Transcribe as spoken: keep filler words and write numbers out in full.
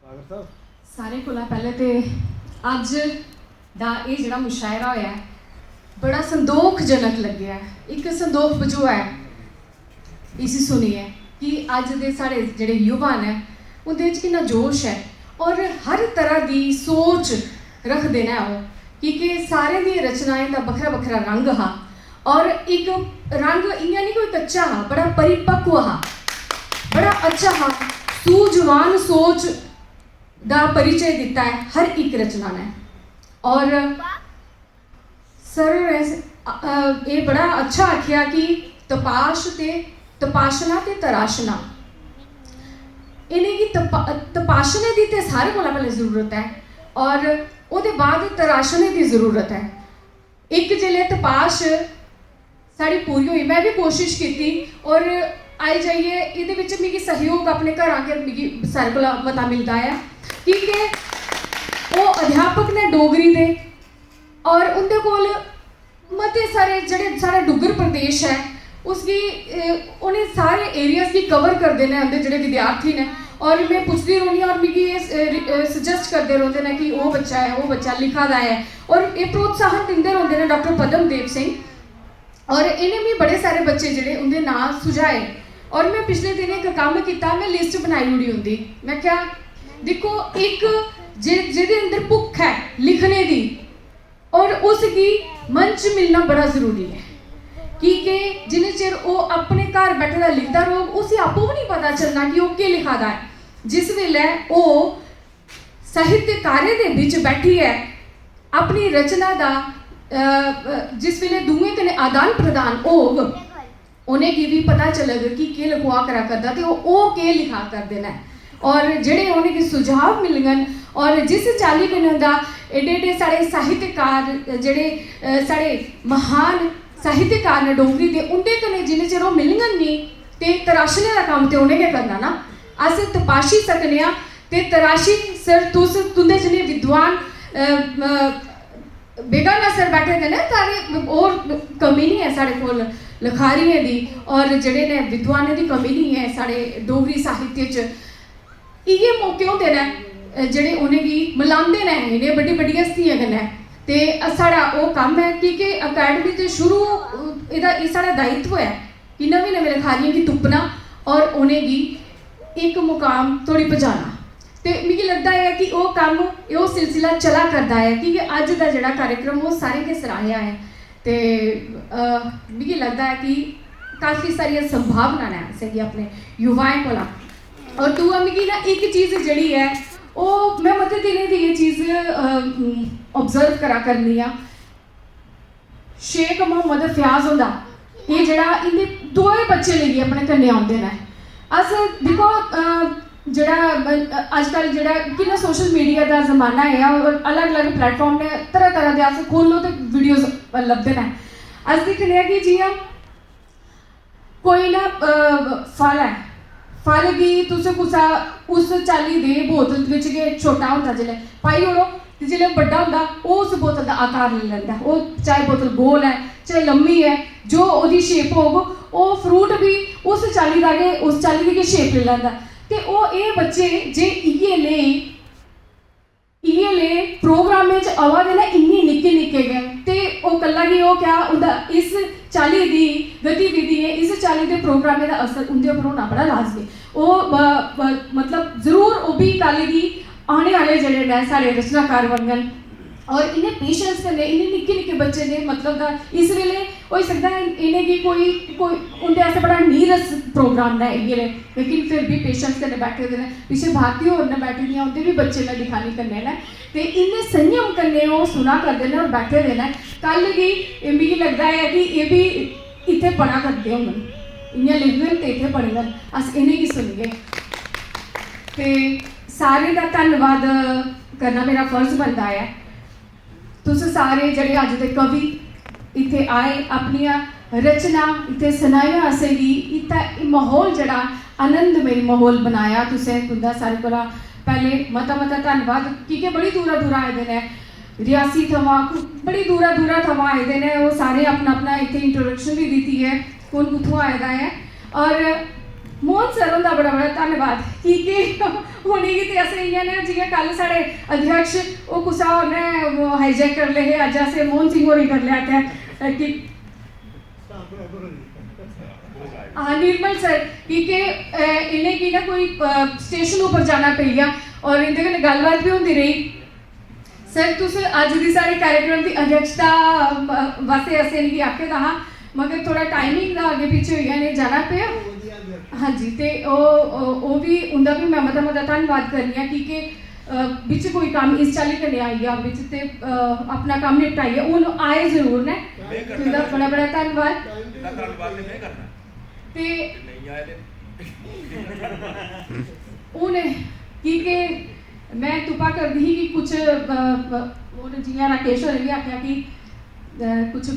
सारें कोला पैह्लें ते अज्ज दा एह् जेह्ड़ा मुशायरा होआ ऐ, बड़ा संदोखजनक लग्गेआ ऐ, इक संदोख बझोआ ऐ इसी सुनियै कि अज्ज दे साढ़े जेह्ड़े युवा न, उं'दे च किन्ना जोश ऐ और हर तरह दी सोच रखदे न ओह्, की के सारें दी रचनाएं दा बक्खरा बक्खरा रंग हा और इक रंग इ'यां निं कोई कच्चा हा, बड़ा परिपक्व हा, बड़ा अच्छा हा। सूझवान सोच दा परिचय दित्ता ऐ हर इक रचना ने। और सर होरें स-, अ, अ, एह् बड़ा अच्छा आखेआ कि तपाश ते तपाशना ते तराशना, इ'नेंगी तपा-, तपाशने दी ते सारे कोला पैह्लें जरूरत ऐ और ओह्दे बाद तराशने दी जरूरत ऐ। इक जेल्लै तपाश साढ़ी पूरी होई, में बी कोशिश कीती और आई जाइयै एह्दे बिच मिगी सैह्योग अपने घरा गै मिगी सारे कोला मता मिलदा ऐ, की के ओह् अध्यापक न डोगरी दे और उं'दे कोल मते सारे जेह्ड़े साढ़ा डुग्गर प्रदेश ऐ उसगी, अ, उ'नें सारे एरियाज गी कवर करदे न उं'दे जेह्ड़े विद्यार्थी न। और में पुछदी रौह्नी आं और मिगी एह्, अ, रि-, अ, सजैस्ट करदे रौंह्दे न कि ओह् बच्चा ऐ, ओह् बच्चा लिखा दा ऐ और एह् प्रोत्साहन दिंदे रौंह्दे न डाक्टर पद्मदेव सिंह। और इ'नें मिगी बड़े सारे बच्चे जेह्ड़े उं'दे नांऽ सुझाए और में पिछले दिनें इक कम्म कीता, में लिस्ट बनाई ओड़ी उं'दी। में आखेआ, दिक्खो, इक जे-, जेह्दे अंदर भुक्ख ऐ लिखने दी और उसगी मंच मिलना बड़ा जरूरी ऐ, की के जिन्ने चिर ओह् अपने घर बैठे दा लिखदा रौह्ग, उसी आपूं बी निं पता चलना कि ओह् केह् लिखा दा ऐ। जिस बेल्लै ओह् साहित्यकारें दे बिच बैठियै अपनी रचना दा, अ, अ, जिस बेल्लै दूएं कन्नै आदान प्रदान होग, उ'नेंगी बी पता चलग कि केह् लखोआ करा करदा ते ओह्, ओह् केह् लिखा करदे न और जेह्ड़े उ'नेंगी सुझाव मिलङन और जिस चाल्ली कन्नै उं'दा एड्डे एड्डे साढ़े साहित्यकार, जेह्ड़े, अ, साढ़े महान साहित्यकार न डोगरी दे, उं'दे कन्नै जिन्ने चिर ओह् मिलङन निं ते तराशने दा कम्म ते उ'नें गै करना ना। अस तपाशी सकने आं ते तराशी सर तुस, तुं'दे जनेह् विद्वान, अ, अ, बेगाना सर बैठे दे न, साढ़े होर कमी निं ऐ साढ़े कोल लखारियें दी और जेह्ड़े न विद्वानें दी कमी निं ऐ साढ़े डोगरी साहित्य च। इ'यै मौके होंदे न, अ, जेह्ड़े उ'नेंगी मलांदे न इ'नें बड्डी बड्डी हस्तियें कन्नै। ते साढ़ा ओह् कम्म ऐ, की के अकैडमी ते शुरू, अ, एह्दा, एह् साढ़ा दायित्व ऐ कि नमें नमें लखारियें गी तुप्पना और उ'नेंगी इक मुकाम धोड़ी पजाना। ते मिगी लगदा ऐ कि ओह् कम्म, एह् ओह् सिलसिला चला करदा ऐ, की के अज्ज दा जेह्ड़ा कार्यक्रम ओह् सारें गै सराहेआ ऐ। ते, अ, मिगी लगदा ऐ कि काफी सारियां संभावनां न असेंगी अपने युवाएं कोला। और दूआ मिगी ना इक चीज जेह्ड़ी ऐ, ओह् में मते दिनें दी एह् चीज, अ, उम, ऑब्जर्व करा करनी आं। शेख मोहम्मद फयाज हुंदा, एह् जेह्ड़ा इं'दे दोए बच्चे लेइयै अपने कन्नै औंदे न। अस दिक्खो, अ, जेह्ड़ा, अ, अजकल जेह्ड़ा किन्ना सोशल मीडिया दा जमाना ऐ और अलग-अलग प्लेटफार्म ने तरह-तरह दे अस खोलो ते वीडियोज़ लभदे न। अस दिक्खने आं कि जि'यां कोई ना, अ, फल ऐ, फल गी तुस कुसै उस चाल्ली दे बोतल बिच गै छोटा होंदा जिसलै पाई ओड़ो ते जिसलै बड्डा होंदा ओह् उस बोतल दा आकार लेई लैंदा ऐ। ओह् चाहे बोतल गोल ऐ, चाहे लम्मी ऐ, जो ओह्दी शेप होग ओह् फ्रूट बी उस चाल्ली दा गै, उस चाल्ली दी गै शेप लेई लैंदा। ते ओह् एह् बच्चे जे इ'यै नेह् इ'यै ले प्रोग्रामें च आवा दे न इन्ने निक्के निक्के गै, ते ओह् कल्ला गी ओह् क्या उं'दा इस चाल्ली दी गतिविधियें, इस चाल्ली दे प्रोग्रामें दा असर उं'दे उप्पर होना बड़ा लाजमी। ओह् ब-, ब-, मतलब जरूर ओह् बी कल गी आने आह्ले जेह्ड़े न साढ़े रचनाकार बनङन। और इन्ने पेशेंस कन्नै इन्ने निक्के निक्के बच्चे दे मतलब दा इस बेल्लै होई सकदा ऐ इ'नेंगी कोई, कोई उं'दे आस्तै बड़ा नीरस प्रोग्राम ऐ इ'यै, लेकिन फिर बी पेशेंस कन्नै बैठे दे न। पिच्छे भारती होर न बैठी दियां, उं'दे बी बच्चे में दिक्खा नी कन्नै न, ते इन्ने संयम कन्नै ओह् सुना करदे न और बैठे दे न। कल गी एह् मिगी लगदा ऐ कि एह् बी इत्थै पढ़ा करदे होङन, इ'यां लिखङन ते इत्थै पढ़ङन, अस इ'नेंगी सुनगे। ते सारें दा धन्नवाद करना मेरा फर्ज बनदा ऐ। तुस सारे जेह्ड़े अज्ज दे कवि इत्थै आए, अपनियां रचना इत्थै सनाइयां असेंगी, इत्थै एह् म्हौल जेह्ड़ा आनंदमय म्हौल बनाया तुसें, तुं'दा सारें कोला पैह्ले मता मता धन्नवाद, की के बड़ी दूरा दूरा आए दे न, रियासी थमां, कु-, बड़ी दूरा दूरा थमां आए दे न, ओह् सारें अपना अपना इत्थै इंट्रोडक्शन बी दित्ती ऐ, कु'न कुत्थुआं आए दा ऐ। और मोहन सर हुंदा बड़ा बड़ा धन्नवाद, की के उ'नेंगी ते असें इ'यां ना, जि'यां कल साढ़े अध्यक्ष, ओह् कुसै होर ने हाईजैक करी ले हे, अज्ज असें मोहन सिंह होरें करी लेआ इत्थै, अ, कि हां, निर्मल सर, की के, अ, इ'नेंगी ना कोई, अ, स्टेशन उप्पर जाना पेई गेआ और इं'दे कन्नै गल्लबात बी होंदी रेही। सर, तुस अज्ज दी साढ़े कार्यक्रम दी अध्यक्षता, अ, वास्तै असें इ'नेंगी आखे दा हा, मगर थोड़ा टाइमिंग दा अग्गें पिच्छें होई गेआ, इ'नें जाना पेआ। हां जी, ते ओह्, ओह्, ओह् बी, उं'दा बी में मता मता धन्नवाद करनी आं, की के, अ, बिच कोई कम्म इस चाल्ली कन्नै आई गेआ बिच, ते, अ, अपना कम्म निपटाइयै हून आए जरूर न। तुं'दा बड़ा बड़ा धन्नवाद। ते हून की के में तुप्पा करदी ही कि कुछ, अ, अ, हून जि'यां राकेश होरें बी आखेआ कि, अ, कुछ